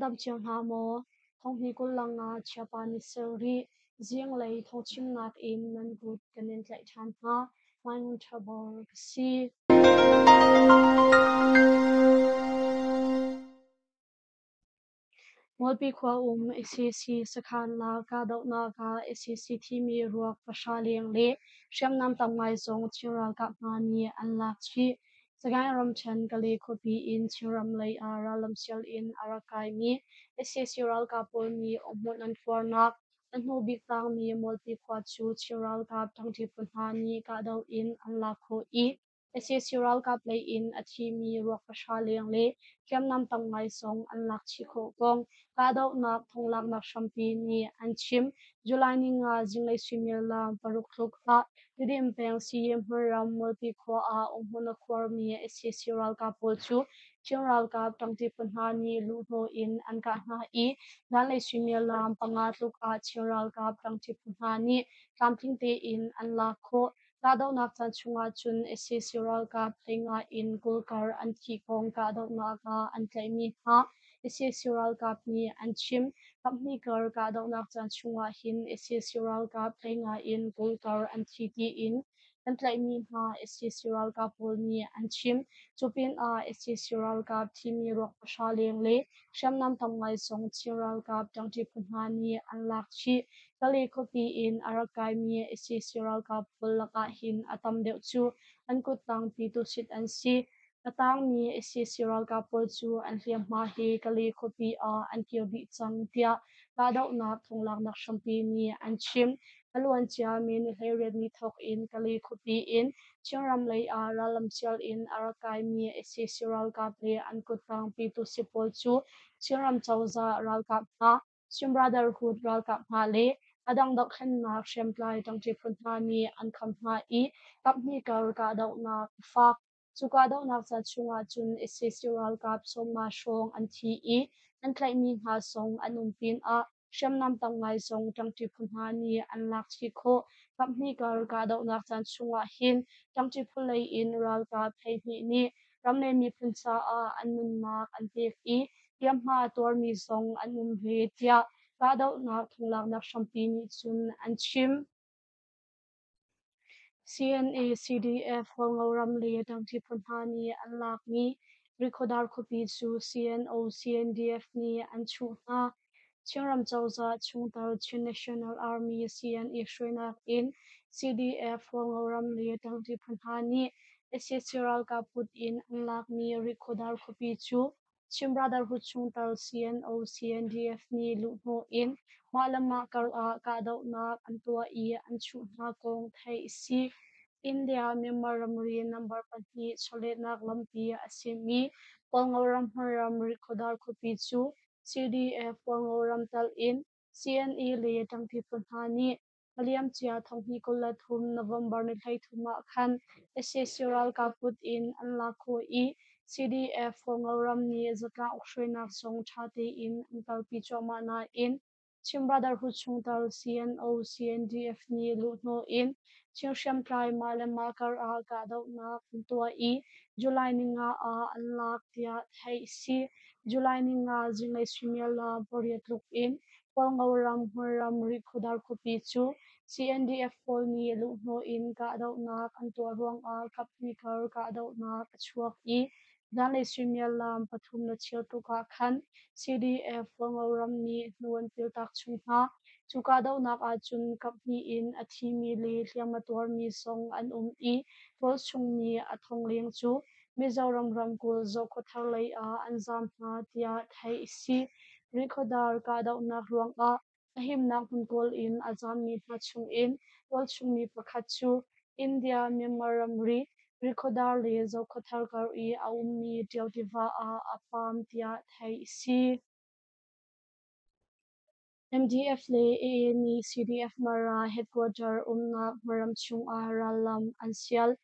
dam cio hna maw? Thonghni 25 Chiapa ni sarih zinglei thawngchimnak in nan kut kan in tlaih ṭhan hna. Mai Ngun Ṭha Bor ka si. Mualpi khua um sac sakhan lak kahdohnak ah sac thimi ruak pahra leng le hriamnam tam ngai zong Chin ralkap hna nih an lak chih. Sagaing ramṭhen Kale khuapi in Chinram lei ah rallam sial in a rak kaimi sac ralkap pawl nih umhmun an khuarnak a hnu bik tangmi Mualpi khua cu Chin ralkap ṭangṭi phu hna nih kahdoh in an lak khawh i sac ralkap lei in a thimi ruak pahra leng le hriamnam tam ngai zong an lak chih khawh kong kahdohnak thonglaknak hrampi nih an chim. July ninga zinglei suimilam 6 tluk ah Tedim peng Siyin hmunram Mualpi khua ah umhmun a khuarmi sac ralkap pawl cu Chin ralkap ṭangṭi phu hna nih luhhnawh in an kah hna i zanlei suimilam 5 tluk ah Chin ralkap ṭangṭi phu hna nih tlamtling tein an lak khawh. Kahdohnak caan chungah cun sac ralkap 15 in 20 kar an thih kong kahdohnak ah an tlaihmi hna sac ralkap nih an chim. Kaphnih kar kahdohnak caan chungah hin sac ralkap 15 in 20 kar an thi tiin kan tlaihmi hna sac ralkap pawl nih an chim. Cu pinah sac ralkap thimi ruak pahra leng le hriamnam tam ngai zong Chin ralkap ṭangṭi phu hna nih an lak chih. Kale khuapi in a rak kaimi sac ralkap pawl lakah hin a tam deuh cu an kuttang pyituhsit an si. A tangmi sac ralkap pawl cu an hliamhma he Kale khuapi ah an kir dih cang tiah kahdohnak thonglaknak hrampi nih an chim. A luancia May ni 18 ni thawk in Kale khuapi in Chinram lei ah rallam sial in a rak kaimi sac ralkap le an kuttang pyituhsit pawl cu Chinram cozah ralkap hna, Chin Brotherhood ralkap hna le a dang dohthlennak hriamtlai ṭangṭi phu hna nih an kham hna i kaphnih kar kahdohnak a fak. Cu kahdohnak ca chungah cun sac ralkap 50 hrawng an thi i an tlaihmi hna zong an um pinah hriamnam tam ngai zong ṭangṭi phu hna nih an lak chih khawh. Kaphnih kar kahdohnak caan chungah hin ṭangṭi phu lei in ralkap 12 nih ram le miphun caah an nunnak an pek i hliamhma a tuarmi zong an um ve tiah kahdohnak thonglaknak hrampi nih cun an chim. CNA, CDF, Hualngo ram le ṭangṭi phu hna nih an lakmi Rikhuadar khuapi cu CNO, CNDF nih an chuh hna. Chinram cozah chungtel Chin National Army CNA hruainak in CDF, Hualngo ram le ṭangṭi phu hna nih sac ralkap kut in an lakmi Rikhuadar khuapi cu Chin Brotherhood chungtel CNO, CNDF nih luhhnawh in mah le mah kar ah kahdohnak an tuah i an chuh hna kong theih a si. India Myanmar ramri number 2 chawlehnak lampi a simi Hualngo ram hmunram Rikhuadar khuapi cu CDF Hualngo ram telh in CNE le ṭangpi phu hna nih A liamcia 2023 November ni 33 ah khan sac ralkap kut in an lak khawh i CDF Hualngo ram nih zatlang ukhruainak zong ṭha tein an kalpi cuahmah nain Chin Brotherhood chungtel CNO CNDF nih luhhnawh in Chin hriamtlai mah le mah kar ah kahdohnak an tuah i July 5 ah an lak tiah theih a si. July 5 zinglei suimilam 8 tluk in Hualngo ram hmunram Rihkhawdar khuapi cu CNDF pawl nih luhhnawh in kahdohnak an tuah ruangah kaphnih kar kahdohnak a chuak i zanlei suimilam 3:15 tluk ah khan CDF Hualngo ram nih hnu an piltak chung hna. Cu kahdohnak ahcun kaphnih in a thimi le hliam a tuarmi zong an um i tualchung mi a thong leng cu Mizoram ramkulh Zokhawthar lei ah an zaam hna tiah theih a si. Rihkhawdar kahdohnak ruangah a himnak hmun kawl in a zaammi hna chungin tualchung mi pakhat cu India-Myanmar ramri Rihkhawdar le Zokhawthar kar i a ummi Ṭio tiva ah a paam tiah theih a si. MDF le AA nih CDF Mara headquarter umnak hmaram chungah rallam an sial.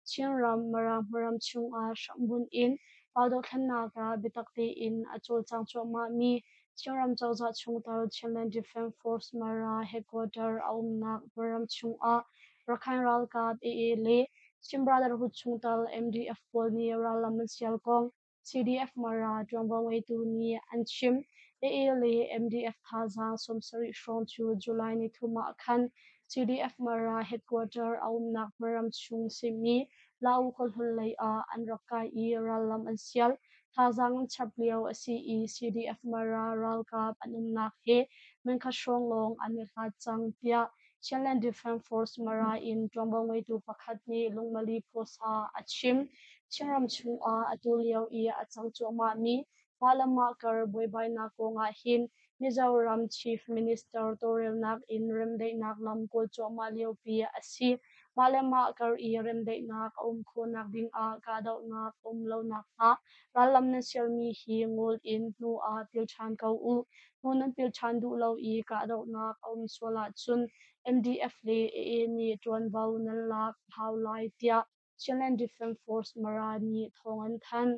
Chinram Mara hmaram chungah hrambunh in raldohthlennak ah biatak tein a cawlcang cuahmahmi Chinram cozah chungtel Chinland Defence Force Mara headquarter a umnak hmaram chungah Rakhine ralkap AA le Chin Brotherhood chungtel MDF pawl nih rallam an sial kong CDF Mara ṭuanvo ngeitu nih an chim. AA le MDF thazaang 70 hrawng cu July 3 ah khan CDF Mara headquarter a umnak hmunram chung simi Lau khuahlun lei ah an rak kai i rallam an sial. Thazaang an chap lio a si i CDF Mara ralkap an umnak he menkhat hrawng lawng an i hlat cang tiah Chinland Defence Force Mara in ṭuanvo ngeitu pakhat nih Lungmali Post ah a chim. Chinram chungah atu lio i a cang cuahmahmi mah le mah kar buaibainak kongah hin Mizoram Chief Minister tawlrelnak in remdaihnak lam kawl cuahmah liopi a si. Mah le mah kar i remdaihnak a um khawhnak dingah kahdohnak a um lo nakhnga rallam nan sialmi hi ngol in hnu ah pil ṭhan ko u. Hnu nan pil ṭhan duh lo i kahdohnak a um sual ahcun MDF le AA nih ṭuanvo nan lak a hau lai tiah Chinland Defence Force Mara nih thawng an thanh.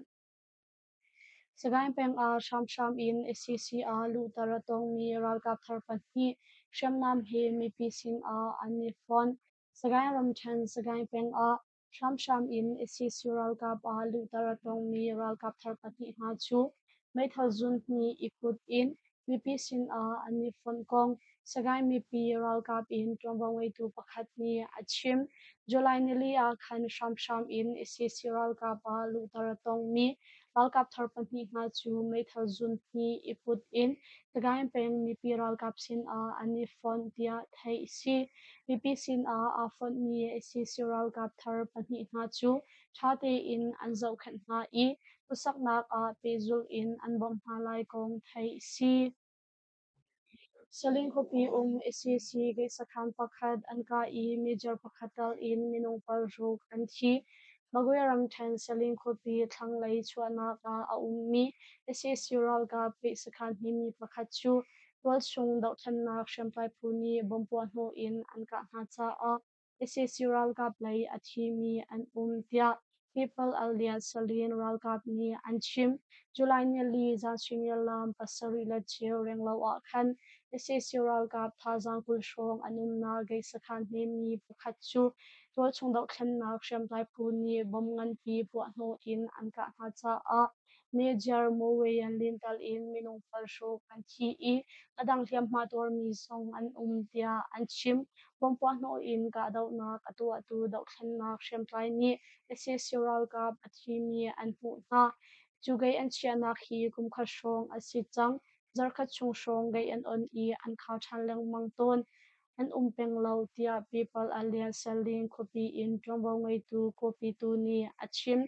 Sagaing peng ah hramhram in sac ah luhter a tongmi ralkap thar pahnih hriamnam he mipi sinah an i fonh. Sagaing ramṭhen Sagaing peng ah hramhram in sac ralkap ah luhter a tongmi ralkap thar pahnih hna cu meithal zun hnih i put in mipi sinah an i fonh kong Sagaing mipi ralkap in ṭuanvo ngeitu pakhat nih a chim. July 4 ah khan hramhram in sac ralkap ah luhter a tongmi ralkap thar pahnih hna cu meithal zun hnih i put in Sagaing peng mipi ralkap sinah an i fonh tiah theih a si. Mipi sinah aa fonhmi sac ralkap thar pahnih hna cu ṭha tein an zohkhenh hna i khuasaknak ah pehzulh in an bawmh hna lai kong theih a si. Saling khuapi um sac gate-sakhan pakhat an kah i major pakhat tal in minung 6 an thi. Magwe ramṭhen Saling khuapi thlanglei chuahnak ah a ummi sac ralkap gate-sakhan hmimi pakhat cu tualchung dohthlennak hriamtlai phu nih bomb puahhnawh in an kah hna caah sac ralkap lei a thimi an um tiah People Alliance Salin ralkap nih an chim. July 4 zan suimilam 7:15 renglo ah khan sac ralkap thazaang 20 hrawng an umnak gate sakhan hmemi pakhat cu tualchung dohthlennak hriamtlai phu nih bomb nganpi puahhnawh in an kah hna caah Major Moweyan Lintal in minung 6 an thi i a dang hliamhma tuarmi zong an um tiah an chim. Bomb puahhnawh in kahdohnak a tuahtu dohthlennak hriamtlai nih sac ralkap a thimi an hmuh hna. Cu gei an chiahnak hi kum khat hrawng a si cang. Zarkhat chung hrawng gei an on i an khar ṭhan lengmang tawn. An um peng lo tiah People Alliance Saling khuapi in ṭuanvo ngeitu kawpitu nih a chim.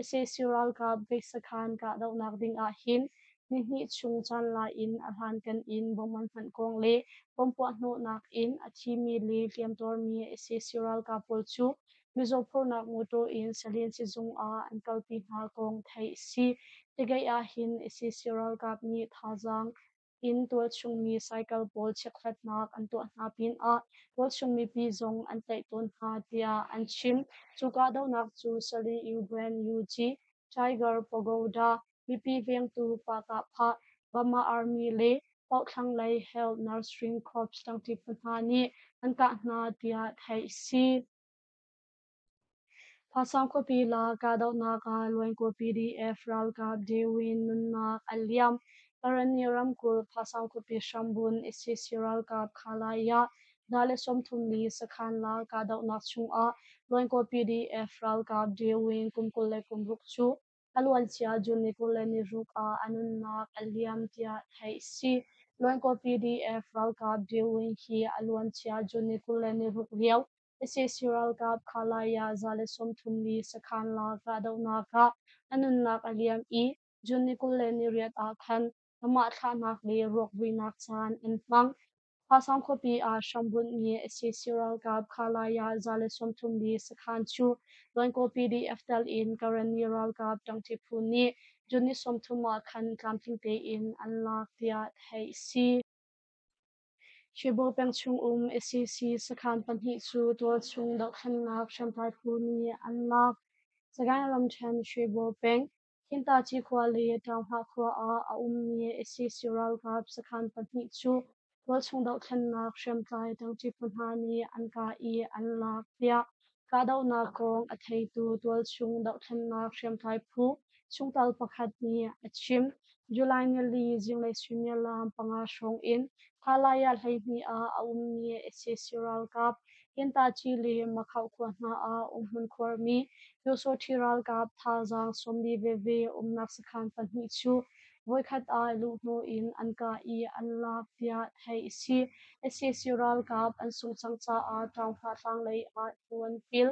Sac ralkap gei sakhan kahdohnak ding ah hin nihnih chung caan la in a hlankan in bomb an hmanh kong le bomb puahhnawhnak in a thimi le hliamtuarmi sac ralkap pawl cu mizaw phurhnak mawṭaw in Salin sizung ah an kalpi hna kong theih a si. Tigeih ah hin sac ralkap nih thazaang in tualchung mi cycle pawl chekhlatnak an tuah hna pinah tualchung mipi zong an tlaih tawn hna tiah an chim. Cu kahdohnak cu Salin Ukraine UG Tiger Pagoda mipi vengtu Pah-Kah-Phah, Burma Army le Pauhthlanglei Health Nursing Corps ṭangṭi phu hna nih an kah hna tiah theih a si. Phasang khuapi la kahdohnak ah Luankua PDF ralkap Dewin nunnak a liam. Karenni ramkulh Phasang khuapi hrambun sac ralkap Khalai-ah Dale 34 sakhan la kahdohnak chungah Luankua PDF ralkap Dewin kum 26 cu a luancia June ni 26 ah a nunnak a liam tiah theih a si. Luankua PDF ralkap Dewin hi a luancia June ni 26 lio sac ralkap Khalaya 134 sakhan la kahdohnak ah a nunnak a liam i June ni 28 ah khan amah thlahnak le ruakvuinak caan an hmang. Phasang khuapi ah hrambunhmi sac ralkap Khalaya 134 sakhan cu Luankua PDF tel in Karenni ralkap ṭangṭi phu nih June ni 30 ah khan tlamtling tein an lak tiah theih a si. Shibo peng chungum sac sakhan pahnih cu tualchung dohthlennak hriamtlai phu nih an lak. Sagaing ramṭhen Shibo peng Hintaci khua le Ṭaunghlah khua ah a ummi sac ralkap sakhan pahnih cu tualchung dohthlennak hriamtlai ṭangṭi phu hna nih an kah i an lak tiah kahdohnak kong a theitu tualchung dohthlennak hriamtlai phu chungtel pakhat nih a chim. July nili zinglei suimilam 5 hrawng in Thalaya 12 ah a ummi sac ralkap Hintaci le Makhauh khua hna ah umhmun khuarmi Pyusawhti ralkap thazaang 40 veve umnak sakhan pahnih cu voikhat ah luhhnawh in an kah i an lak tiah theih a si. Sac ralkap an sungh cang caah Ṭaunghlah tlanglei ah hnu an pil.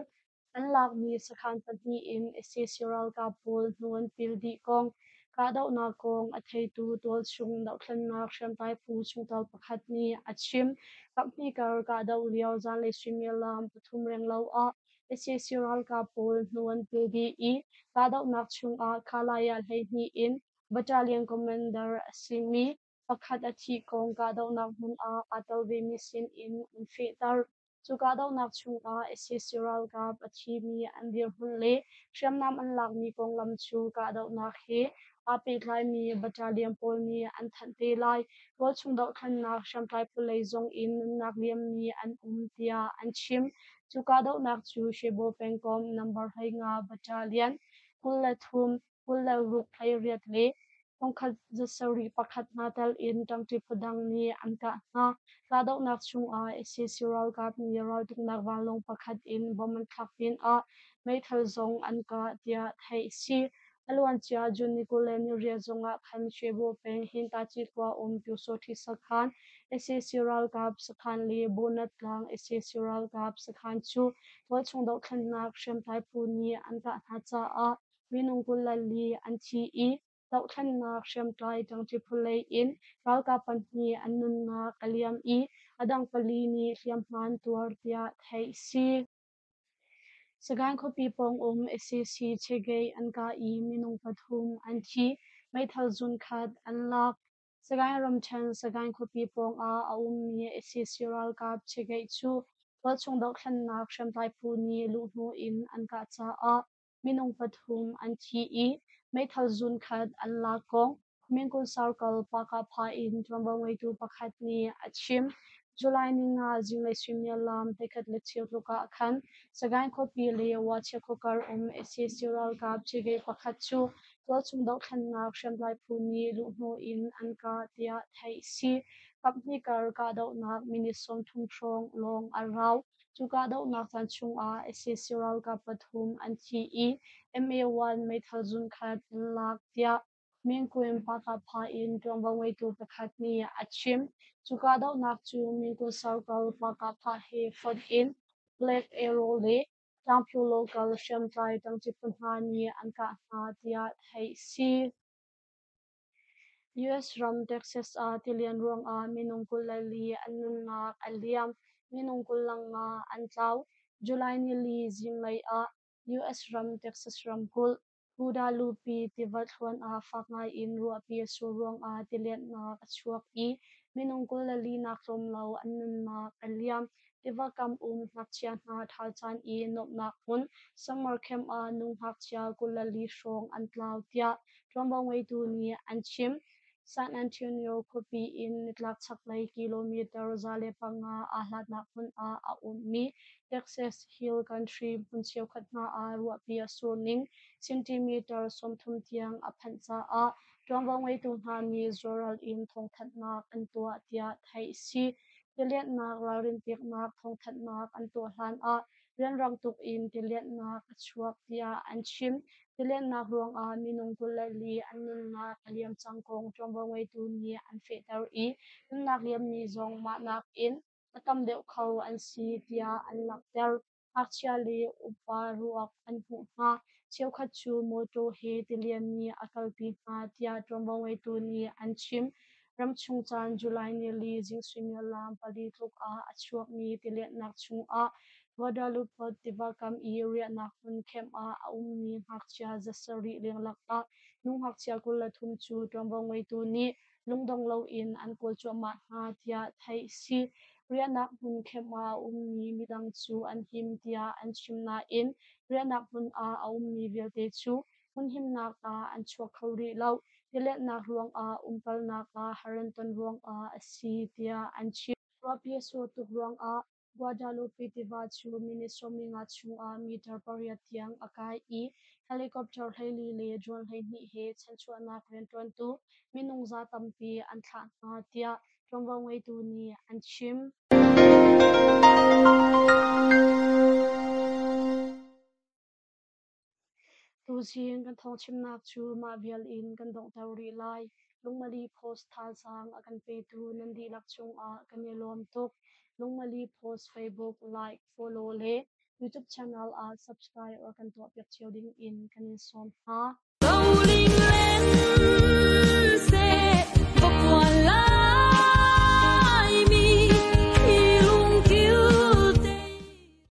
An lakmi sakhan pahnih in sac ralkap pawl hnu an pil dih kong kahdohnak kong a theitu tualchung dohthlennak hriamtlai phu chungtel pakhat nih a chim. Kaphnih kar kahdoh lio zanlei suimilam 3 renglo ah sac ralkap pawl hnu an pil dih i kahdohnak chungah Khalaya 12 in battalion commander a simi pakhat a thih kong kahdohnak hmun ah aa tel vemi sinin an fehter. Cu kahdohnak chungah sac ralkap a thimi an dirhmun le hriamnam an lakmi konglam cu kahdohnak he aa pehtlaimi battalion pawl nih an thanh te lai. Tualchung dohthlennak hriamtlai phu lei zong in nunnak liammi an um tiah an chim. Cu kahdohnak cu Shebo pengkomh number 15 battalion 23, 26 18 le 1701 hna tel in ṭangṭi phu dang nih an kah hna. Kahdohnak chungah sac ralkap nih raltuknak vanlawng pakhat in bomb an thlak pinah meithal zong an kah tiah theih a si. A luancia June ni 28 zongah khan Shwebo peng Hintaci khua um Pyusawhti sakhan sac ralkap sakhan le Bonat tlang sac ralkap sakhan cu tualchung dohthlennak hriamtlai phu nih an kah hna caah minung 24 an thi i dohthlennak hriamtlai ṭangṭi phu lei in ralkap pahnih an nunnak a liam i a dang pali nih hliamhma an tuar tiah theih a si. Sagaing khuapi pawng um sac Chegei an kah i minung pathum an thi, meithal zun khat an lak. Sagaing ramṭhen Sagaing khuapi pawng ah a ummi sac ralkap Chegei cu tualchung dohthlennak hriamtlai phu nih luhhnawh in an kah caah minung pathum an thi i meithal zun khat an lak kong Mingun Circle Pakapha in ṭuanvo ngeitu pakhat nih a chim. July 5 zinglei suimilam 11:15 tluk ah khan Sagaing khuapi le Wachia khuakar um sac ralkap civui pakhat cu tualchung dohthlennak hriamtlai phu nih luhhnawh in an kah tiah theih a si. Kaphnih kar kahdohnak minute 30 hrawng lawng a rau. Cu kahdohnak caan chungah sac ralkap pathum an thi i MA-1 meithal zun khat an lak tiah Mingun Pakapha in ṭuanvo ngeitu pakhat nih a chim. Cu kahdohnak cu Mingun Circle Pakapha he fonh in Black Arrow le Tlangphu local hriamtlai ṭangṭi phu hna nih an kah hna tiah theih a si. US ram Texas ah tilian ruangah minung 24 an nunnak a liam, minung 25 an tlau. July 4 zinglei ah US ram Texas ramkulh Guadalupe tiva thluan ah fak ngaiin ruahpi a sur ruangah tilianhnak a chuak i minung 24 nak tlawm lo an nunnak a liam. Tiva kam um ngakchia hna ṭhal caan i nuamhnak hmun summer camp ah nu ngakchia 24 hrawng an tlau tiah ṭuanvo ngeitu nih an chim. San Antonio khuapi in nitlak chaklei kilometer 105 aa hlatnak hmun ah a ummi Texas Hill Country hmun cheukhat hna ah ruahpi a sur ning centimeter 30 tiang a phanh caah ṭuanvo ngeitu hna nih zuaral in thawngthanhnak an tuah tiah theih a si. Tilianhnak ralrin peknak thawngthanhnak an tuah hlan ah rianrang tuk in tilianhnak a chuak tiah an chim. Tilianhnak ruangah minung 24 an nunnak a liam cang kong ṭuanvo ngeitu nih an fehter i nunnak liammi zong mah nakin a tam deuh kho an si tiah an langhter. Ngakchia le upa ruak an hmuh hna. Cheukhat cu mawṭaw he tilian nih a kalpi hna tiah ṭuanvo ngeitu nih an chim. Ramchung caan July 4 zing suimilam 4 tluk ah a chuakmi tilianhnak chungah Guadalupe tiva kam i riahnak hmun camp ah a ummi ngakchia 700 lenglang ah nu ngakchia 23 cu ṭuanvo ngeitu nih lungdong loin an kawl cuahmah hna tiah theih a si. Riahnak hmun camp ah a ummi midang cu an him tiah an chim nain riahnak hmun ah a ummi vialte cu hmun himnak ah an chuak kho rih lo. Tilianhnak ruangah umkalnak ah har an ton ruangah a si tiah an chim. Ruahpi a sur tuk ruangah Guadalupe tiva cu minute 15 chungah meter 8 tiang a kai i helicopter 14 le drone 12 he chanchuahnak rianṭuantu minung za tampi an thlah hna tiah ṭuanvo ngeitu nih an chim. Tuzing kan thawngchimnak cu mah vial in kan donghter rih lai. Lungmali Post thazaang a kan petu nan dihlak cungah kan i lawm tuk. Lungmali Post Facebook like, follow le YouTube channel ah subscribe or kan tuahpiak cio ding in kan in sawm hna.